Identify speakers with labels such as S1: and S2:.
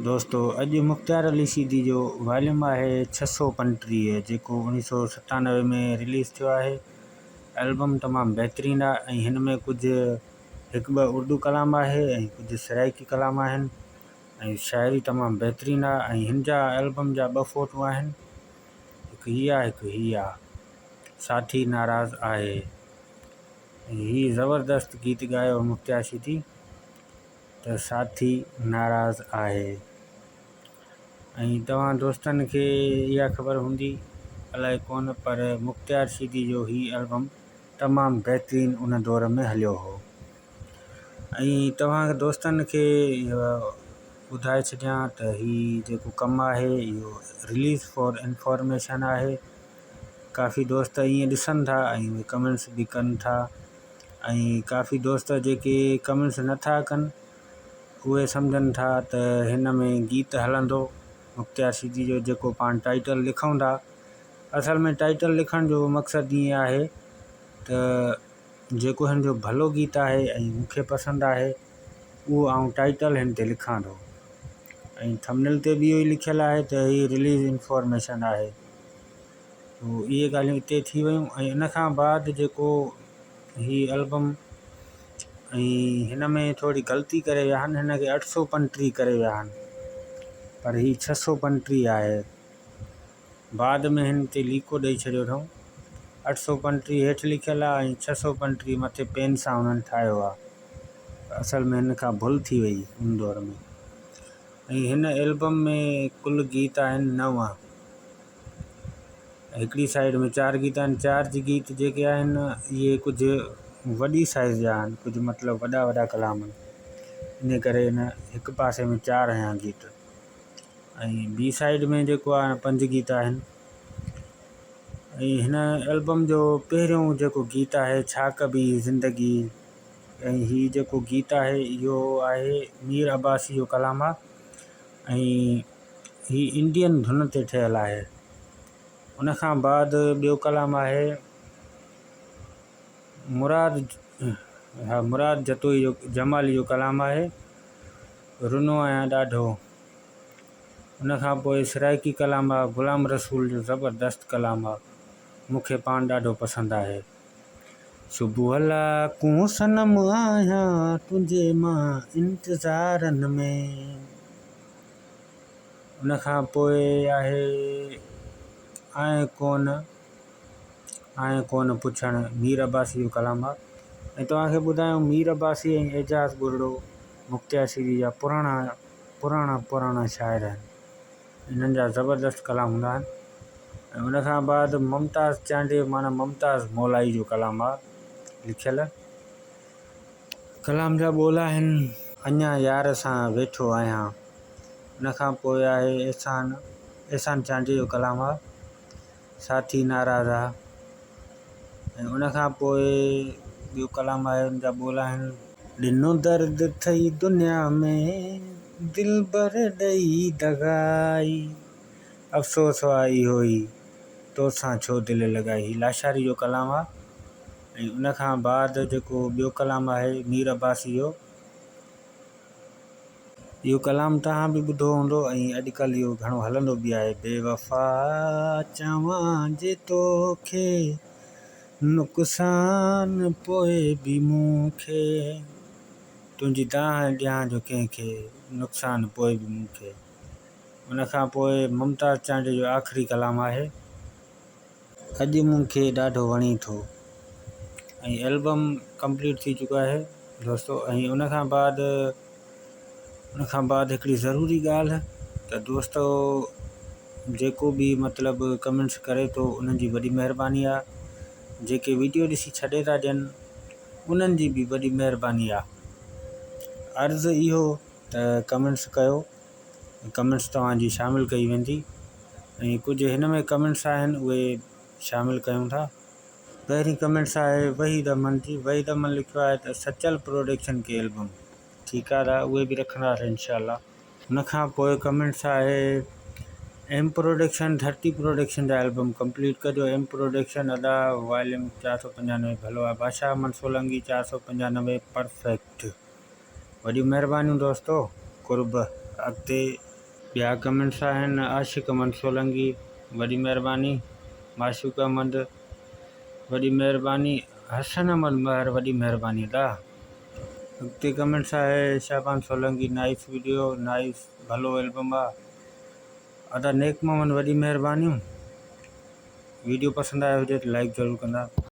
S1: دوستو اڄ مختيار علي شيدي جو واليوم آهي 635 جيڪو 1997 ۾ رليز ٿيو آهي. البم تمام بهترين آهي ۽ هن ۾ ڪجهه هڪ ٻه اردو ڪلام آهي ۽ ڪجهه سرائيڪي ڪلام آهن ۽ شاعري تمام بهترين آهي ۽ هن جا البم جا ٻه فوٽو آهن هڪ هي آهي هڪ هي آهي ساٿي ناراض آهي ۽ هي زبردست گيت ڳايو مختيار شيدي. ته ساٿي ناراض آهي ۽ توهان دوستن کي اها خبر هوندي الائي ڪونه پر مختيار شيدي جو هي البم تمام بهترين ان دور ۾ هليو هو ۽ توهان دوستن کي اهو ٻڌائي ڇڏيان ته هي جيڪو ڪم آهي اهو رليز فار انفارميشن آهي ڪافي دوست ائين ڏسن ٿا ۽ ڪمينٽس به ڪن ٿا ۽ ڪافي دوست جيڪي ڪمينٽس نٿا ڪن اهي سمجهن ٿا ته هن ۾ گيت هلندو مختيار شيدي جو جيڪو پاڻ ٽائيٽل لکون ٿا اصل ۾ ٽائيٽل لکڻ جو مقصد ائين آهي ته جيڪو هن جو ڀلو گيت آهي ۽ مون کي پسند آهي اهو آئون ٽائيٽل هن تي لکان ٿو ۽ ٿمنيل تي به اهو ئي لکيل آهي ته هي رليز انفارميشن آهي اهي ڳالهيون اتي ٿي ويون ۽ ان کان بعد جيڪو هي البم ۽ هن ۾ ٿوري غلطي ڪري ويا آهن هن کي 835 ڪري ويا آهن پر هي 635 آهي بعد ۾ هن تي ليڪو ڏئي ڇڏيو اٿئون 835 هيٺ لکيل آهي ۽ 635 مٿي پين سان انهن ٺاهيو آهي اصل ۾ هن کان ڀل ٿي وئي ان دور ۾ ۽ هن البم ۾ ڪل گيت آهن نو. هڪڙي سائيڊ ۾ چار گيت آهن چار گيت جيڪي آهن اهي ڪجهه وڏي سائيز جا آهن ڪجهه مطلب وڏا وڏا ڪلام آهن ان ڪري هن هڪ پاسي ۾ چار هنيا گيت ۽ ٻي سائيڊ ۾ جيڪو آهي پنج گيت آهن ۽ هن البم جو پهريون جيڪو گيت آهي ڇا ڪبي زندگي ۽ هي جيڪو گيت آهي اهو آهي مير عباسي جو ڪلام آهي ۽ هي انڊين ڌن تي ٺهيل آهي. ان کان بعد ٻيو ڪلام آهي مراد ها مراد جتوئي جو جمالي جو ڪلام آهي رنو آهيان ڏاڍو. ان کان پوء سرائيڪي ڪلام آهي غلام رسول جو زبردست ڪلام آهي مون کي پاڻ ڏاڍو پسند آهي. صبح لاڪون صنم آهيان تنهنجي مان انتظارن ۾. ان کان پوء آهي آئين ڪونه آئين ڪونه پڇڻ مير عباسي جو ڪلام آهي ۽ توهان کي ٻڌايون مير عباسي ۽ اعجاز ٻرڙو مختيار شيدي جا پراڻا پراڻا پراڻا شاعر آهن انهن جا زبردست ڪلام هوندا آهن ۽ ان کان بعد ممتاز چانڊيو معنيٰ ممتاز مولائي جو ڪلام آهي لکيل. ڪلام جا ٻول آهن. اڃا يار سان ويٺو آهيان. ان کان پوء آهي احسان احسان چانڊيي جو ڪلام آ ساٿي ناراض آ ۽ ان کان پوء ٻيو ڪلام آهي ان جا ٻول آهن. ڏنو درد ٿئي دنيا ۾ دلبر ڏئي دغائي افسوس آ اهو ئي توسان ڇو دل لڳائي هي لاشاري جو ڪلام آ. ۽ ان کان بعد جيڪو ٻيو ڪلام آهي مير عباسي جو اهو ڪلام توهان به ٻڌو هوندو ۽ اڄڪلهه اهو گهڻو هلندو به آهي بي وفا چوان جي توکي نقصان پوء به مون کي تنهنجي دانهن ڏيان جو ڪنهن کي نقصان پوء به مون کي ان کان پوء ممتاز چانڊيي جو آخري ڪلام آهي. اڄ مون کي ڏاڍو وڻي ٿو ۽ البم ڪمپليٽ ٿي چڪو آهي دوستو ۽ ان کان بعد ان کان بعد هڪڙي ضروري ڳالهه ته دوستو جيڪو به مطلب ڪمينٽس ڪري ٿو انهن جي وڏي مهرباني آهي جيڪي ويڊيو ڏسي ڇڏي ٿا ڏين انهن جي به وڏي مهرباني آهي عرض اهو ته ڪمينٽس ڪيو ڪمينٽس توهان جي شامل ڪئي ويندي ۽ ڪجهه هن ۾ ڪمينٽس آهن اهي شامل ڪيون ٿا. پهرين ڪمينٽس آهي وحيد احمد جي وحيد احمد لکيو آهي ته سچل پروڊڪشن ڪي البم ٺيڪ آهي ادا اهي به رکنداسين انشاء الله. ان کان پوء ڪمينٽس آهي ايم پروڊڪشن ڌرتي پروڊڪشن جا البم ڪمپليٽ ڪجو ايم پروڊڪشن ادا واليوم 495 ڀلو آهي بادشاهه احمد سولنگي 495 پرفيڪٽ. وڏيون مهربانيون دوستو قرب اڳتي ٻيا ڪمينٽس آهن عاشق احمد سولنگي وڏي مهرباني، معشوق احمد وڏي مهرباني، حسن احمد مهر وڏي مهرباني ادا. اڳتي ڪمينٽس آهي Shaban Solangi nice video nice ڀلو البم آ ادا نيڪ محمد وڏي مهربانيون ويڊيو پسند آيو هجي ته لائيڪ ضرور ڪندا.